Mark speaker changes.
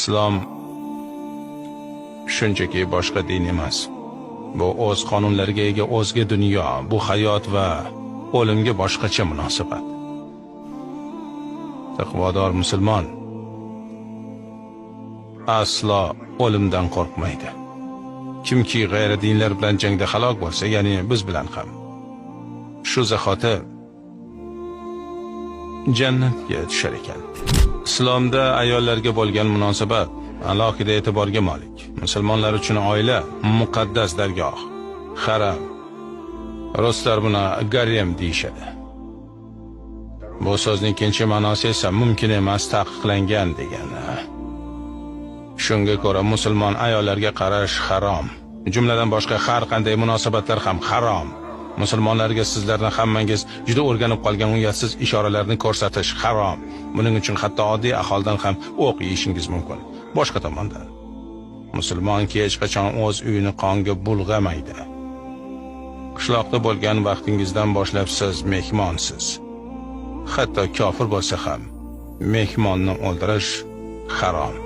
Speaker 1: Islom shunchaki boshqa din emas. Bu o'z qonunlariga ega o'zga dunyo, bu hayot va o'limga boshqacha munosabat. Taqvodor musulmon aslo o'limdan qo'rqmaydi. Kimki g'ayri dinlar bilan jangda halok bo'lsa, ya'ni biz bilan ham, shu zahoti jannatga tushar ekan. Islomda ayollarga bo'lgan munosabat alohida e'tiborga molik. Musulmonlar uchun oila muqaddas dargoh, haram. Ruslar buni garem deyishadi. Bu so'zning ikkinchi ma'nosi esa mumkin emas, taqiqlangan degani. Shunga ko'ra musulmon ayollarga qarash harom. Jumladan boshqa har qanday munosabatlar ham harom. Musulmonlarga sizlarni hammangiz juda o'rganib qolgan uyatsiz ishoralarni ko'rsatish harom. Buning uchun hatto oddiy aholidan ham o'q yeyishingiz mumkin. Boshqa tomondan, musulmon hech qachon o'z uyini qonga bulg'amaydi. Qishloqda bo'lgan vaqtingizdan boshlab siz mehmonsiz. Hatto kofir bo'lsa ham mehmonni o'ldirish harom.